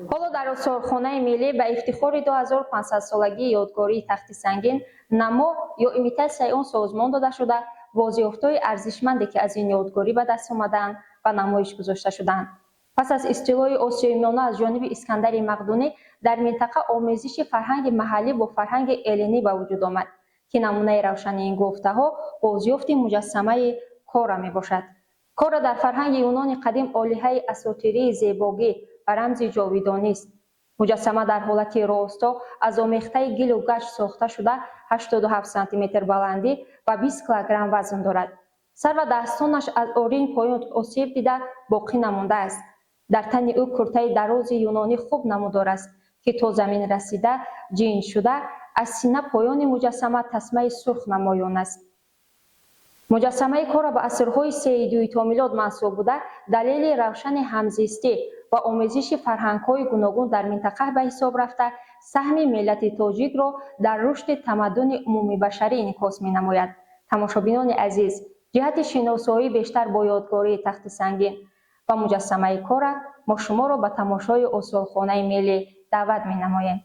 Ҳоло дар осорхонаи миллӣ ба ифтихори 2500-солагии ёдгории Тахти Сангин намо ё имитатсияи он созмон дода шуда, бозёфтҳои арзишманде, ки аз ин ёдгорӣ ба даст омадаанд, ба намоиш гузошта шудаанд. Пас аз истилои Осиёи Миёна аз ҷониби Искандари Мақдунӣ дар минтақа омезиши фарҳанги маҳаллӣ бо фарҳанги эллинӣ ба вуҷуд омад, ки намунаи равшани ин гуфтаҳо бозёфти муҷассамаи Кора мебошад. Кора дар фарҳанги Юнони қадим олиҳаи асотирии зебогӣ ва рамзи ҷовидонист. Муҷассама дар ҳолати росто аз омехтаи гилу гач сохта шуда, 87 сантиметр баландӣ ва 20 килограмм вазн дорад. Сар ва дастонаш аз оринҷ поён осеб дида, боқӣ намондааст. Дар тани ӯ куртаи дарози юнонӣ хуб намудор аст, ки то замин расида ҷинд шуда, аз сина поёни муҷассама тасмаи сурх намоён аст. Муҷассамаи Кора ба асрҳои сеи дуи то милод мансуб буда, далели равшани ҳамзистӣ ва омезиши фарҳангҳои гуногун дар минтақа ба ҳисоб рафта, саҳми миллати тоҷикро дар рушди тамаддуни умумибашарӣ инъикос менамояд. Тамошобинони азиз, ҷиҳати шиносоии бештар бо ёдгории Тахти Сангин ва муҷассамаи Кора мо шуморо ба тамошои осорхонаи миллӣ даъват менамоем.